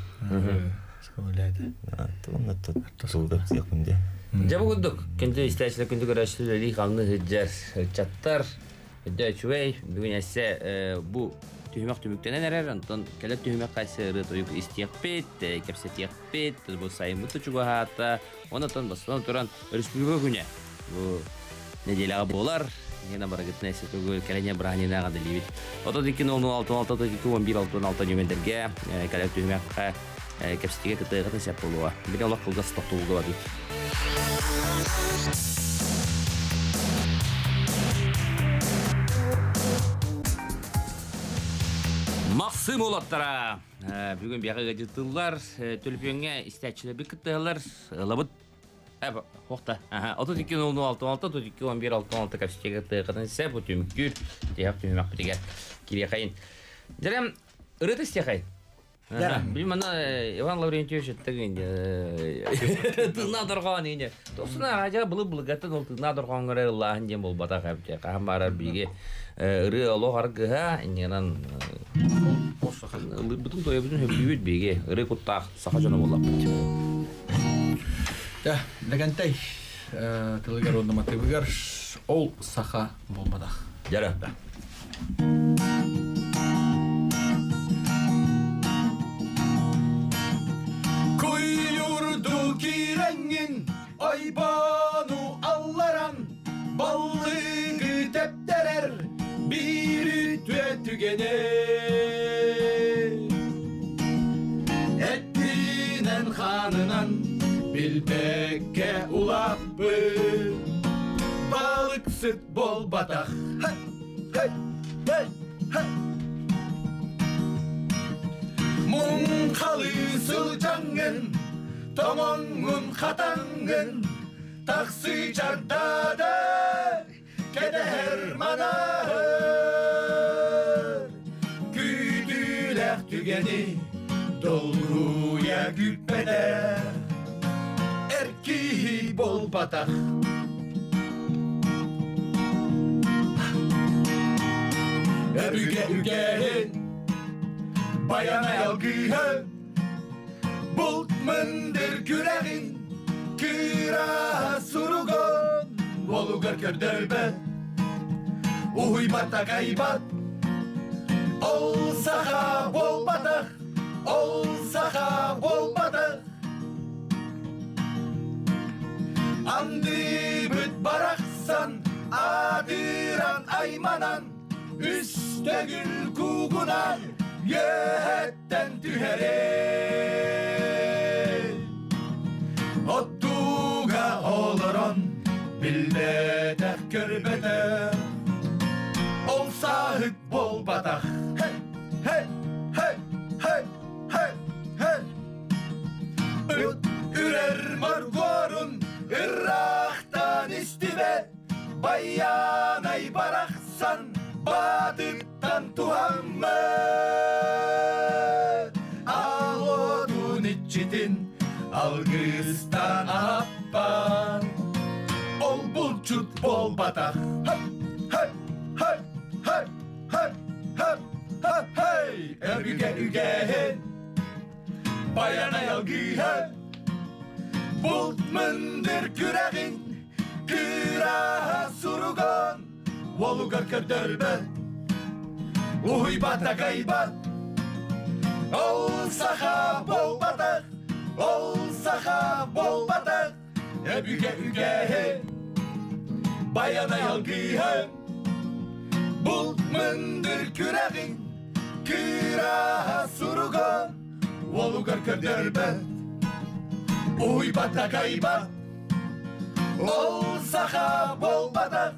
Дьэ бу курдук, күндү истээччилэр, күндү көрөөччүлэр үлэлии хамныы сылдьар ыччаттар, өйдөө үчүгэй, бүгүн эссе бу түһүмэх түмүктэнэн эрэр, онтон кэлэр түһүмэххэ эссе ырыа-тойук истиэхпит, кэпсэтиэхпит, бу сайыммыт чугаһаата, онтон бастатан туран өрөспүүбүлүкэ күнэ бу нэдиэлэҕэ буолар, Нена барыгытын эссе тугу кэлэниэ бырааһынньыгынан дэлиибит. 32 00 66 32 11 66 ньүмэндэргэ кэлэр түһүмэххэ кэпсэтиигэ кыттыахытын сөп буолуоҕа. Били олох кылгас тохтобулга барбыт. Махсым уолаттара! Бүгүн биэҕэ ыалдьыттыыллар, төлөпүөҥҥэ истээччилэрбит кыттыһаллар. Ылабыт Хохта. 32 00 66 32 11 66 кэпсэтиигэ кыттыахытын сөп. Бу түмүктүүр тиһэх түһүмэхпитигэр кириэхэйин. Дьэрем, ырыа истиэхэй. Били манна Иван Лаврентьевич ыттыгын тыынаа дорҕоон ине. Тосуна ажа былы былыгаттан ол тыынаа дорҕооҥҥор ыллааһын диэн буолбатах эбит. Хаһан баарар биһиги ырыа олох аргыһа иннинэн ыллыырбытын тойобутун сөбүлүүбүт биһиги ырыа куттаах саха дьоно буоллахпыт. Да, Лэгэнтэй тылыгар уонна матыыбыгар ол саха буолбатах. Дьара. Куйурду киирэҥҥин ойбону алларан баллыгы тэптэрэр биир үтүө түгэни Эттинэн хаанынан билбэккэ улааппыт балыксыт буолбатах. Хэй, хэй, хэй, хэй. Муҥхалыы сылдьаҥҥын, тоҥоҥҥун хатаҥҥын, тахсыы чардаада кэтэһэр манаһыр. Күүтүүлээх түгэни долгуйа күүппэтэ, эр киһи буолбатах. Өбүгэ үгэһин байанай алгыһын булт мындыр күрэҕин кыра суругун уолугар көрдөрбөт уһуйбат такайбат ол саха буолбатах ол саха буолбатах андыбыт барахсан аатыран айманан үс төгүл куугунан үөһэттэн түһэрин оттууга олорон билбэтэх көрбөтөх ол сааһыт буолбатах хей хей хей хей хей хей ыт үрэр моргуорун ыраахтан истибэт байаанай барахсан баатыттан туһаммыт алуотун иччитин алгыстан аппан ол булчут буолбатах хэй хэй хэй хэй хэй хэй хэй хэй өбүгэ үгэһин байанай алгыһын булт мындыр күрэҕин кыраһа суругун уолугар көрдөрбөт уһуйбат акайбат ол саха буолбатах ол саха буолбатах өбүгэ үгэһин байанай алгыһын булт мындыр күрәгин Кыра суруган Олугар көрдөрбөт Уйбат акайбат Ол саха болбатах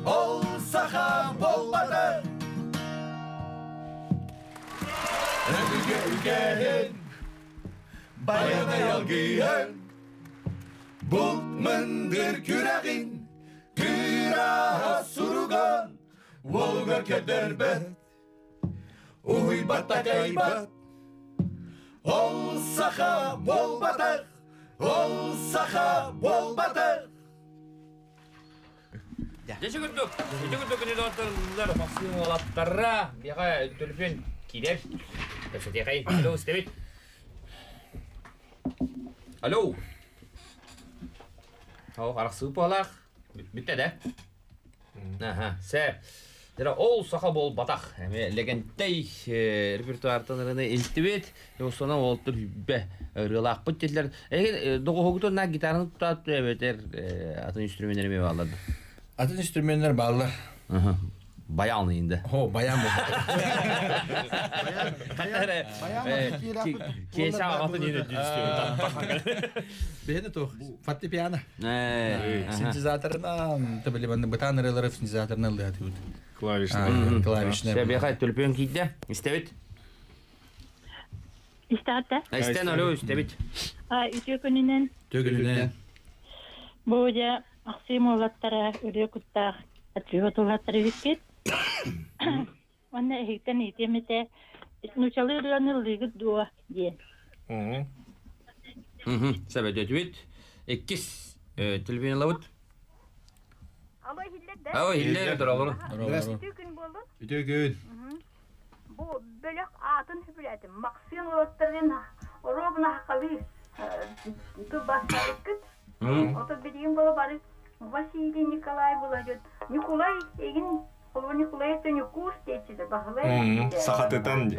Ол саха болбатах Өбүгэ үгэһин Баянай алгыһын Булт мындыр күрәгин Кыра суруган Олугар көрдөрбөт Уйбат акайбат Ол саха болбатах Ол саха болбатах Дьэ күрдүк. Дьэ күрдүк күнү доҕотторлар Максим уолаттара биэхэ төлөпүөн киирэр. Кэпсэтиэхэй. Алло, истэбит. Алло. Ол арахсыы буолаах. Бүттэ да? Аха, сэ. Дьэ ол саха буолбатах. Эми Лэгэнтэй репертуартан ырыны илтибит. Осона олтур хүббэ ырыалаахпыт дииллэр. Эгин доҕоһугутун на гитараны тутаат эбэтэр атын инструменнер эме бааллар. Атын инструменнер бааллар. Баян инде. Хо, баян бу. Кеша атын инде дүстү. Бэйне тух, фортепиано. Синтезаторынан, табили банны бытан ырылары синтезаторынан лыатыбыт. Клавишный. Клавишный. Себехай төлөпүөн кийде. Истебит. Истаатта. Истен алло, истебит. Үтүө күнүнэн. Төгүнүнэн. Бу дьэ Максим уолаттара үрүө куттаах патриот уолаттара бүккет. Онно эһигиттэн ыйытыам этэ нуучалыы ырыаны ыллыыгыт дуо диэн. Сэбэдэтибит. Иккис телефон ылабыт. Алло, иһиллэр да? Алло, иһиллэр, доролору. Үтүө күн буоллун. Үтүө күн. Бу бөлөх аатын сөбүлээтим. Максим уолаттарын оруобуна хахалыы тылбаастаабыккыт. Ото билигин буола бары Василий Николай була дьон. Николай эгин холобур Николай это Ньукуус диэччилэр Баһылай Сахатытан ди.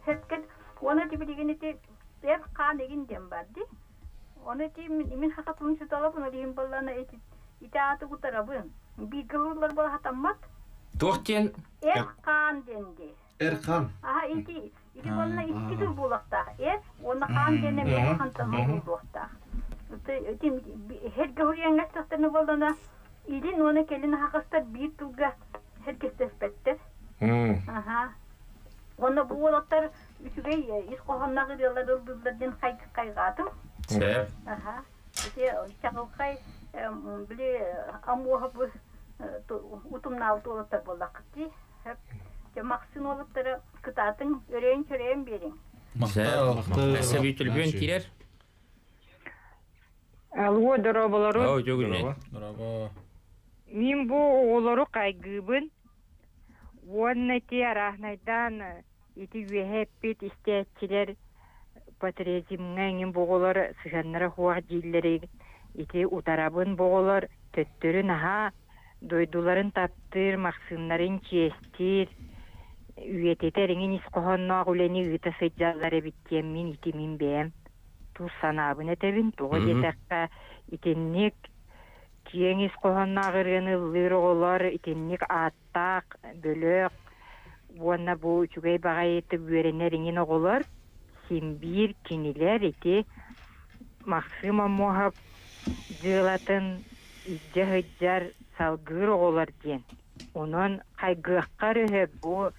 Сөпкет уонна ти билигин ити эр хаан эгин диэн бар ди. Оны ти мин хахатылын суталабын олиһин боллана ити ити ааты утарабын. Бииргэ олорулар буола хатаммат. Туох диэн? Эр хаан диэн ди. Эр хаан. Аха ити ити уонна икки тыл буолуохтаах. Эр уонна хаан диэн эмиэ хантан буолуохтаах. Ити herгэ хуриэҥҥэ буоллана илин уонна кэлин аһаҕастар биир тылга сэргэстэспэттэр. Аха. Уонна бу уолаттар үчүгэй ис хоһоонноох ырыалар ыллыыллар диэн хайгаатым. Сөп. Аха. Ити чаҕылхай били амуоһа бу утумнаабыт уолаттар буоллаххыт дии. Сөп. Дьэ Махсын уолаттара кытаатыҥ, өрөйөн-чөрөйөн биэриҥ. Махтал. Өссө төлөпүөн киирэр. Алло, дорооболору. Оо, үтүө Дорообо. Мин бу оҕолору хайгыыбын. Уонна ити арааһынайдаан ити үөһэ эппит истээччилэр патриотизмҥа эҥин бу оҕолор сыһыаннара суох дииллэрин ити утарабын бу оҕолор төттөрү наһаа дойдуларын таптыыр, махсыыннарын чиэстиир, үйэтитэр эҥин ис хоһоонноох үлэни ыыта сылдьаллар эбит диэн мин ити мин бэйэм тус санаабын этэбин. Тоҕо диэтэххэ итинник киэҥ ис хоһоонноох ырыаны ыллыыр оҕолор итинник ааттаах, бөлөх уонна бу үчүгэй баҕайытык үөрэнэр иҥин оҕолор син биир кинилэр ити Максим Омуоһап дьыалатын илдьэ сылдьар салгыыр оҕолор диэн. Онон хайгыахха эрэ сөп бу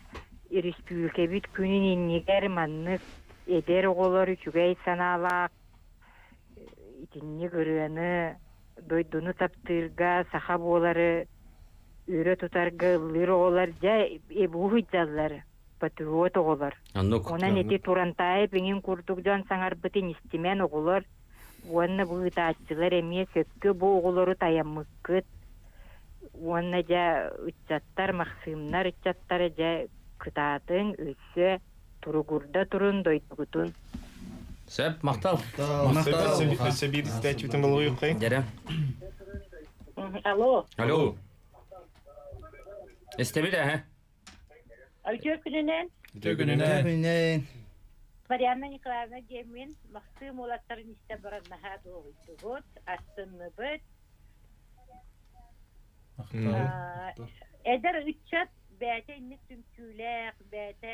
республикабыт күнүн иннигэр маннык эдэр оҕолор үчүгэй санаалаах итинник ырыаны дойдуну таптыырга, саха буолары өрө тутарга ыллыыр оҕолор дьэ эбуу сылдьаллар патриот оҕолор. Оннук. Онон ити Турантаев иҥин курдук дьон саҥарбытын истимэн оҕолор уонна бу ыытааччылар эмиэ сөпкө бу оҕолору тайаммыккыт уонна дьэ ыччаттар, Махсыымнар ыччаттара дьэ кытаатыҥ, өссө туругурда турун дойдугутун. Сөп, махтал. Махтал. Өссө биир истээччибитин булуйуккай. Дьэрэ. Алло. Алло. Истэбит ээ. Үтүө күнүнэн. Үтүө күнүнэн. Марианна Николаевна диэммин Махсыым уолаттарын истэ баран наһаа дуоһуйдубут, астынныбыт. Эдэр ыччат Бәте инник түмсүүлээх, бәте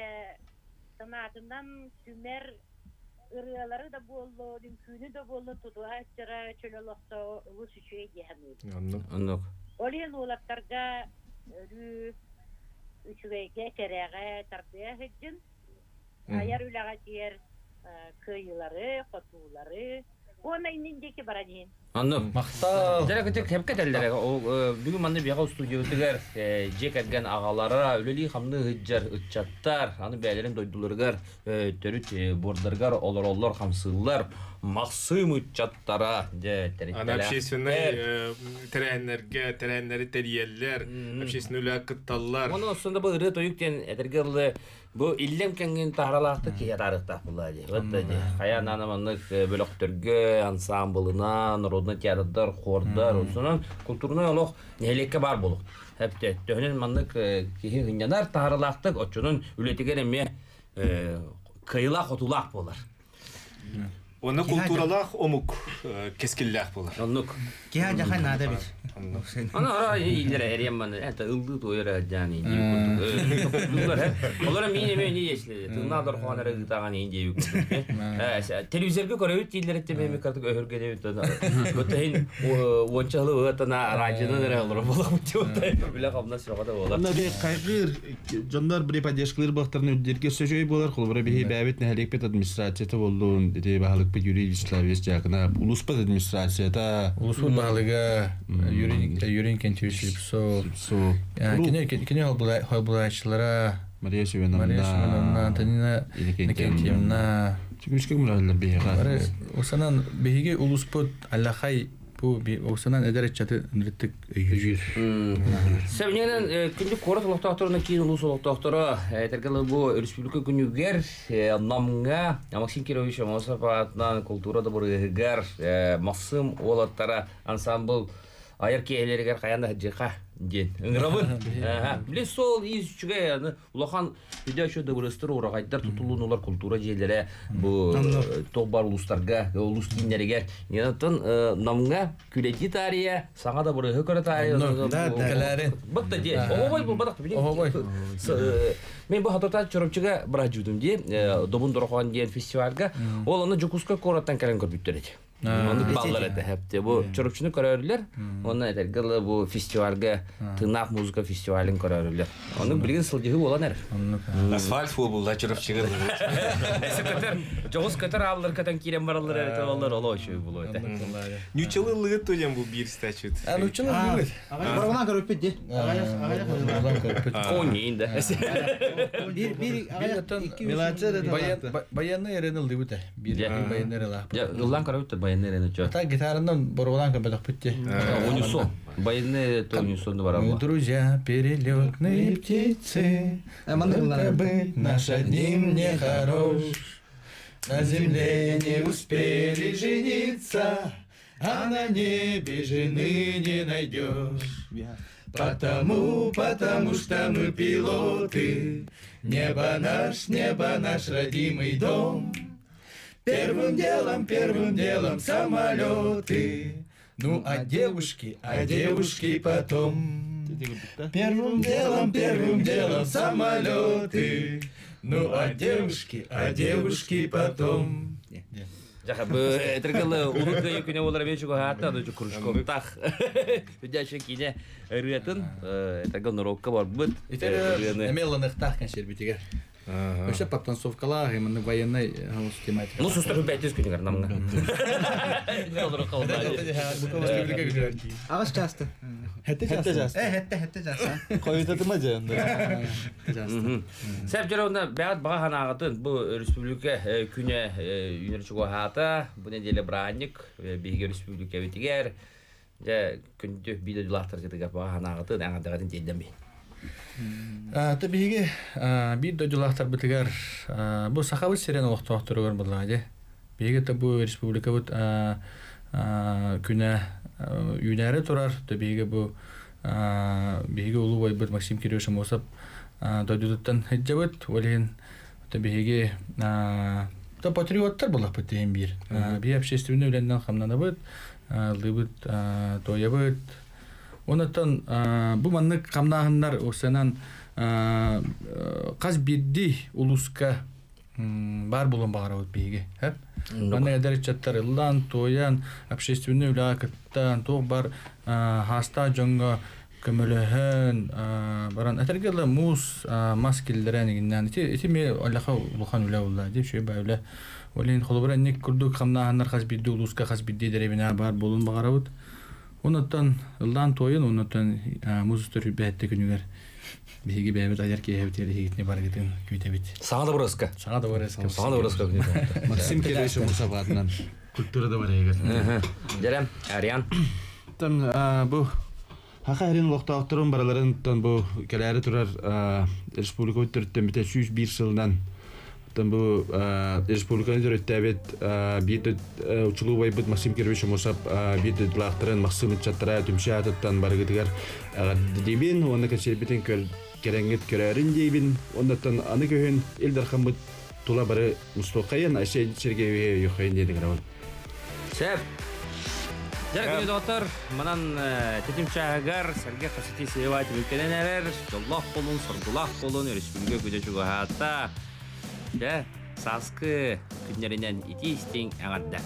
санаатынан түмэр ырыалары да буоллун, үҥкүүнү да буоллун тутуһааччыра чөл олохто олус үчүгэй дии саныыбын. Оннук. Ол иһин уолаттарга өрүү үчүгэйгэ, кэрэҕэ тардыа сылдьын, айар үлэҕэ тиэр кыайыылары, хотуулары уонна иннин диэки баран иһин. Оннук. Махтал. Дьэ көтө кэпкэ тэллэрэ. Бүгүн манна биһиэхэ студиябытыгар дьиэ кэргэн аҕалара, үлэлии-хамныы сылдьар ыччаттар, аны бэйэлэрин дойдуларыгар төрүт буордарыгар олороллор, хамсыыллар. Махсыым ыччаттара дьэ Аны тэрилтэлээх. общественнай тэрээһиннэргэ тэрээһиннэри тэрийэллэр, общественный үлэҕэ кытталлар. Оны осунда бу ырыа тойук диэн этэргэ дылы бу иллэҥ кэҥҥин таһаралаахтык киһи атаарыахтаах буолла дии. Вот дии. Хайа анаана маннык бөлөхтөргө, ансаамбылына, народный театрдар, хордар, онсунан культурнай олох нэһилиэккэ баар буолук. Эпте төһөнөн маннык киһи ынньанар таһаралаахтык, оччонон үлэтигэр эмиэ кыайылаах-хотуулаах буолар. Оны култууралаах омук кэскиллээх буолар. Оннук. Киһи жахан наада бит. Аны ара иилere эрiyem маны это ылды туойра жани дип курдук. Олар мин эме не ешле. Тыңнадыр хуан эре гытаган ин дип курдук. Телевизорга көрөбүт дииллер этте меми картык өһөргө деп Бутайын уончалы ыатана радионан эре олор болак бут. Биле кабна сыргада болар. Онна би кайгыр дьоннор бири поддержкалыр бахтарын үрдерге сөжөй болар холбура биһи бэбит нэһилиэкпит администрацията боллун ити баһылыкпыт Юрий Вячеславович Дьяконов улуспат администрацията Улуспут баһылыга Юрий Юрий Кентьевич Слепцов. Слепцов. Кини кини холбулааччылара Мария Семеновна, Мария Семеновна, Антонина Иннокентьевна. Түгүскө мураллар биһиэхэ. Бары осанан биһиги улуспут аллахай бу осанан эдэр ыччаты ынырыттык өйүүр. Сәбинен күндүк куорат олохтоохторуна киин улуус олохтоохторо этэргэ бу республика күнүгэр Намҥа Максим Кирович Аммосов аатынан култуура дыбарыаһыгар Махсым уолаттара ансамбл айар киэһэлэригэр хайаан да сылдьыахха диэн ыҥырабын. Били суол ис үчүгэй аны улахан үдэ үчүгэй дыбарыастар ураҕайдар тутуллунулар култуура дьиэлэрэ бу туох баар улуустарга улуус кииннэригэр оттон Намҥа күлэтии таарыйа саҥа да бырыһы көрө таарыйа Кэлээри. Бытта дии. Оһобой булбатах билин. Оһобой. Мен бу хатата Чурапчыга быраажудум дии. Добун Дорохоон диэн фестивальга. Ол аны Дьокуускай куораттан кэлэн көрбүттэр эти. Оннук баллар этэ хэпте. Бу Чурапчыны көрөрүлэр. Онно этэргэ дылы бу фестивальга тыыннаах музыка фестивалын көрөрүлэр. Оннук билигин сылдьыһыы буолан эрэр. Асфальт фу булла Чурапчыга. Эсэ көтөр, дьоҕус көтөр ааллар көтөн киирэн бараллар эрэ олор олоо үчүгэй буолуо этэ. Ньучалы ыллыгыт туйан бу биир стачут. А нучалы ыллыгыт. Барабанан көрөппүт ди. Конин да. Бир бир икки Баянны эрен ыллыбыт. Бир баянны эрен Ыллан көрөбүт баянны эрен өчө. Та гитаранан барабанан көрбөтөх битти. Унисон. Баянны то унисон бар. Мы друзья, перелетные птицы, только быть наш одним не хорош. На земле не успели жениться, а на небе жены не найдешь. Потому, потому что мы пилоты, небо наш родимый дом. Первым делом самолеты, ну а девушки потом. Первым делом самолеты, ну а девушки потом. Жаха, бу этергелы улук күнө болар мен чуго хата, ну кружковтах. Үдәшө кине ырыатын, этергел норокка барбыт. Эмеланыхтах консерв битигер. Вообще подтанцовкалар, именно военной тематика. Ну, сустар бәтес күнүгөр намга. Агас часты. Хәтте часты. Хәтте часты. Койутатыма жаында. Сәп жарауында бәғат баға ханағытын бу республика күнө үйнер чуго хата, бу неделе браник, биһиге республика битигер. Жа күндү биде дулахтар кытыга баға ханағытын, аңадағатын тейден бей. Та биһиги бир дойдулаахтар бытыгар бу сахабыт сирен олохтоохторугар буоллаҕа дии. Биһиги та бу республикабыт күнэ үүнээри турар. Та биһиги бу биһиги улуу байбыт Максим Кириллович Аммосов дойдутуттан сылдьабыт. Ол иһин та биһиги та патриоттар буоллахпыт диэн биир. Биһи общественный үлэннэн хамнанабыт, ыллыыбыт, туойабыт. Онуттан бу маннык хамнааһыннар осанан Хас биирдии улууска баар буолуон баҕарабыт биһиги. Манна эдэр ыччаттар ыллаан, туойан, общественнай үлэҕэ кыттан, туох бар хаастаах дьоҥҥо көмөлөһөн баран этэргэ дылы муус мас киллэрэн игиннээн ити ити эмиэ аллаха улахан үлэ буолла дии үчүгэй баа үлэ. Ол иһин холобура инник курдук хамнааһыннар хас биирдии улууска хас биирдии дэриэбинэҕэ баар буолуон баҕарабыт. Онуттан ыллаан туойун, онуттан муус устар бэһэтте күнүгэр биһиги бэйэбит айар киэһэбитигэр иһигитини барыгытын күүтэбит. Саҥа да бырыска. Саҥа да бырыска. Саҥа да бырыска. Максим Кириллович Мусабатынан культура да барыгар. Дьэрем, Ариан. Тан бу Хаха эрин олохтоохторун барыларын бу кэлээри турар республика төрүттэммитэ 101 сылынан бу республиканы төрүттээбит биир учулуубайбыт Максим Кирович Мусап биир дойдулаахтарын Максим ыччаттара түмсүү аатыттан барыгытыгар эҕэрдэлиибин уонна кэнсиэрбитин кэрэҥҥит көрөөрүн диибин. Оннуттан аны күһүн Ил Дархаммыт тула бары мустуоххайын Айсен Сергеевиһи өйүөххэйин диэн ыҥырабын. Сөп. Дьэ, күнү доҕоттор, манан тэтим чааһыгар сэргэ хасити сева түмүктэнэн эрэр, дьоллоох буолун, соргулаах буолун, өрөспүүбүлүкэ күнэ чугаһаата. Дьэ, сааскы күннэринэн итии истиҥ эҕэрдэ.